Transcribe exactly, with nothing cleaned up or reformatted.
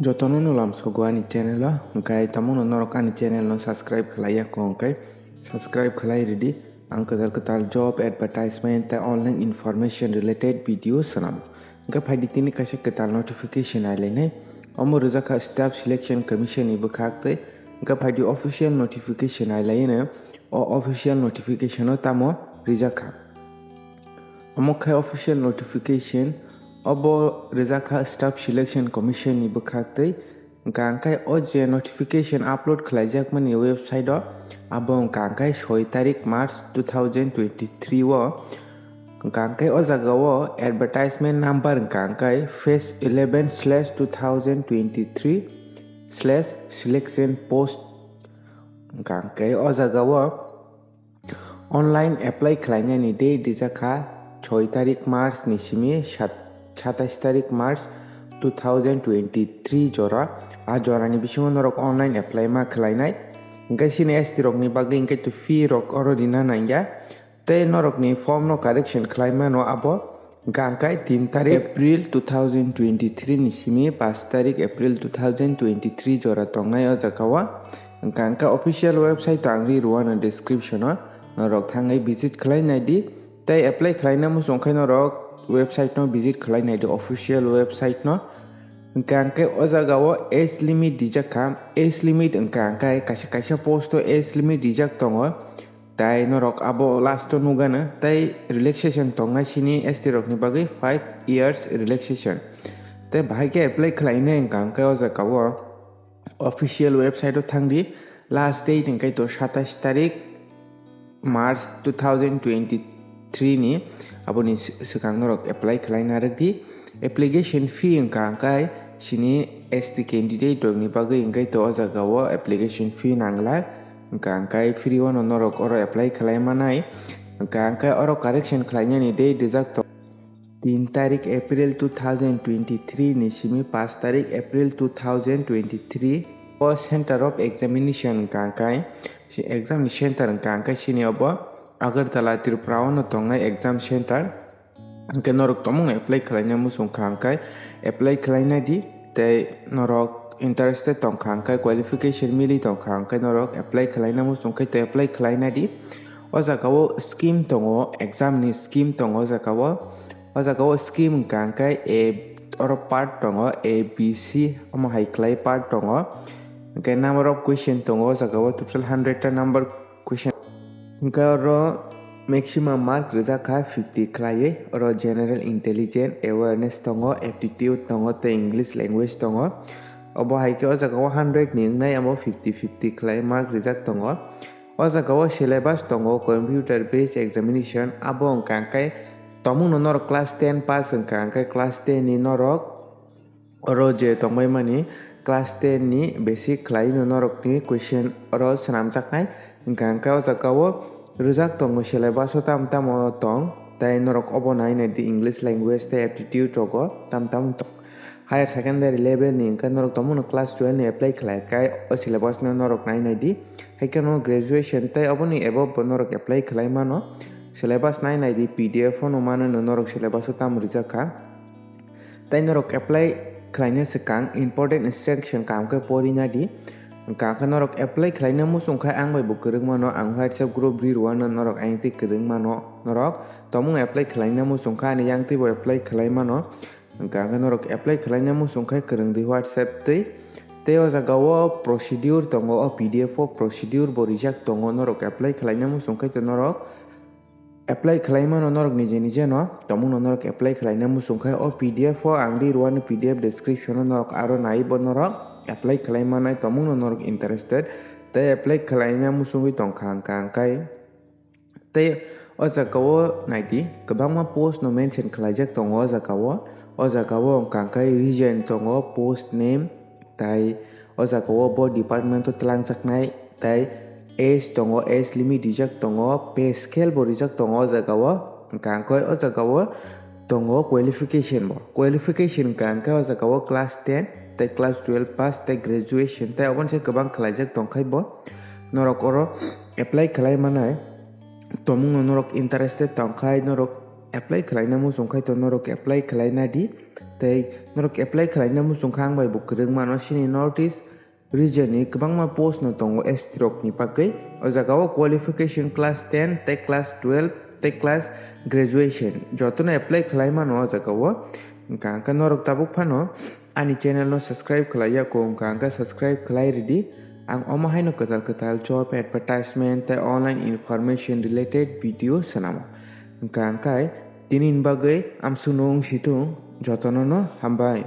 Jotono no lamsogo ani channel o, hwnkhe tamungno norok ani channel no subscribe khlai ya kho hwnkhe subscribe khlai ridi. Ang kwtal kwtal job advertisement tei online information related video swnam. Hwnkhe phaidi tini kaisa kwtal notification ailainai. Omo rwjak kha Staff Selection Commission ni bwkhak tei hwnkhe phaidi official notification ailaino. O official notification o tamo rijak kha? Omo khe official notification, obo rijak kha Staff Selection Commission ni bwkhak tei. Hwnkha hwnkhe o je notification upload khlaijakmani website o, abo hwnkha hwnkhe soi tarik March two thousand twenty-three o. Hwnkha hwnkhe o jaga o advertisement number hwnkha hwnkhe phase eleven slash two thousand twenty-three slash selection post. Hwnkha hwnkhe o jaga o online apply khlainani date rijak kha soi tarik March ni simi sat-, satais tarik March two thousand twenty-three jora. A jorani bisingo norok online apply ma khlainai. Hwnkhe sini S T rokni bagwi hwnkhe to fee rok oro rina nangya. Tei norokni form no correction khlaimano abo hwnkha hwnkhe tin tarik April two thousand twenty-three ni simi paanch tarik April two thousand twenty-three jora tongnai o jaga o. Hwnkha hwnkhe official website o ang ri rwano description o, norok thangwi visit khlai naidi. Tei apply khlaina muchung khe norok website no visit khlai naidi, official website no. Hwnkha hwnkhe o jaga o age limit rijak kha, age limit hwnkha hwnkhe kaisa kaisa post o age limit rijak tongo. Tai norok abo last o nugano, tai relaxation tongnai sini S T rokni bagwi five years relaxation. Tai bahai khe apply khlainai hwnkha hwnkhe o jaga o official website o thangdi, last date hwnkhe to satais tarik March two thousand twenty-three ni, aboni s-, swkang norok apply khlaina rwkdi. Application fee hwnkha hwnkhe sini S T candidate rokni bagwi hwnkhe to o jaga o application fee nangla. Hwnkha hwnkhe free o no norok oro apply khlai manai. Hwnkha hwnkhe oro correction khlainani date rijak tong tin tarik April two thousand twenty-three ni simi paanch tarik April two thousand twenty-three. O center of examination hwnkha hwnkhe si exam ni center hwnkha hwnkhe sini obo Agartala, Tripura o no tongnai exam center. Hwnkhe norok tomungno apply khlaina muchung kha hwnkhe apply khlaina di, tei norok interested tong kha hwnkhe, qualification mili tong kha hwnkhe norok apply khlaina muchung khe tei apply khlaina di. O jaga o scheme tongo, exam ni scheme tongo o jaga o. O jaga o scheme hwnkha hwnkhe A, oro part tongo, A B C, omo hai khlai part tongo. Hwnkhe number of question tongo o jaga o, total hundred ta number question. Hwnkhe oro maximum mark rijak kha fifty khlaiwi. Oro general intelligence, awareness tongo, aptitude tongo tei English language tongo. Obo hai khe o jaga o hundred ni wngnai, abo fifty fifty khlai mark rijak tongo. O jaga o syllabus tongo, computer based examination, abo hwnkha hwnkhe tomungno norok class ten pass hwnkha hwnkhe class ten ni norok oro je tongbaimani class ten ni basic khlaino norokni question oro swnamjaknai. Hwnkha hwnkhe o jaga o rijak tongo syllabus o tamo tamo tong, tei norok obo nai nai di English language tei aptitude rogo tamo tamo tong. Higher secondary level ni hwnkhe norok tomungno class twelve ni apply khlai khe o syllabus no norok nai nai di. Hai kheno graduation tei oboni above bo norok apply khlai mano. Syllabus nai nai di, P D F o no mano no norok syllabus o tamo rijak kha. Tei norok apply khlaina swkang important instruction kaham khe pori na di. Hwnkha khe norok apply khlaina muchung khe ang bai bo kwrwng mano, ang WhatsApp group ri rwano norok ayang twi kwrwng mano norok. Tomung apply khlaina muchung khe ani yang twi bo apply khlai mano. Hwnkha khe norok apply khlaina muchung khe kwrwng di WhatsApp twi. Tei o jaga o procedure tongo, o P D F o procedure bo rijak tongo, norok apply khlaina muchung khe to norok apply khlai mano norok nije nije no, tomungno norok apply khlaina muchung khe o P D F o ang ri rwani P D F description o norok aro nai bo norok apply khlai manai tomungno norok interested tei apply khlaina muchungwi tongkha hwnkha hwnkhe. Tei o jaga o nai di, kwbangma post no mention khlaijak tongo o jaga o. O jaga o hwnkha hwnkhe region tongo, post name, tai o jaga o bo department o twlangjaknai, tai age tongo, age limit rijak tongo, pay scale bo rijak tongo o jaga o. Hwnkha hwnkhe o jaga o tongo qualification bo. Qualification hwnkha hwnkhe o jaga o class ten tei class twelve pass tei graduation tei obono se kwbang khlaijak tongkhai bo. Norok oro apply khlai manai. Tomungno norok interested tongkhai norok Apply khlaina muchung khai to norok apply khlaina di. Tei norok apply khlaina muchung kha ang bai bo kwrwng mano sini North East region ni kwbangma post no tongo S T rok ni bagwi. O jaga o qualification class ten tei class twelve tei class graduation jotono apply khlai mano o jaga o. Hwnkha hwnkhe norok tabuk phano ani channel no subscribe khlai ya kho, hwnkha hwnkhe subscribe khlai ridi. Ang omo haino kwtal kwtal job advertisement tei online information related video swnamo. Hwnkha hwnkhe tini ni bagwi amsukno wng situng, jotono no hambai.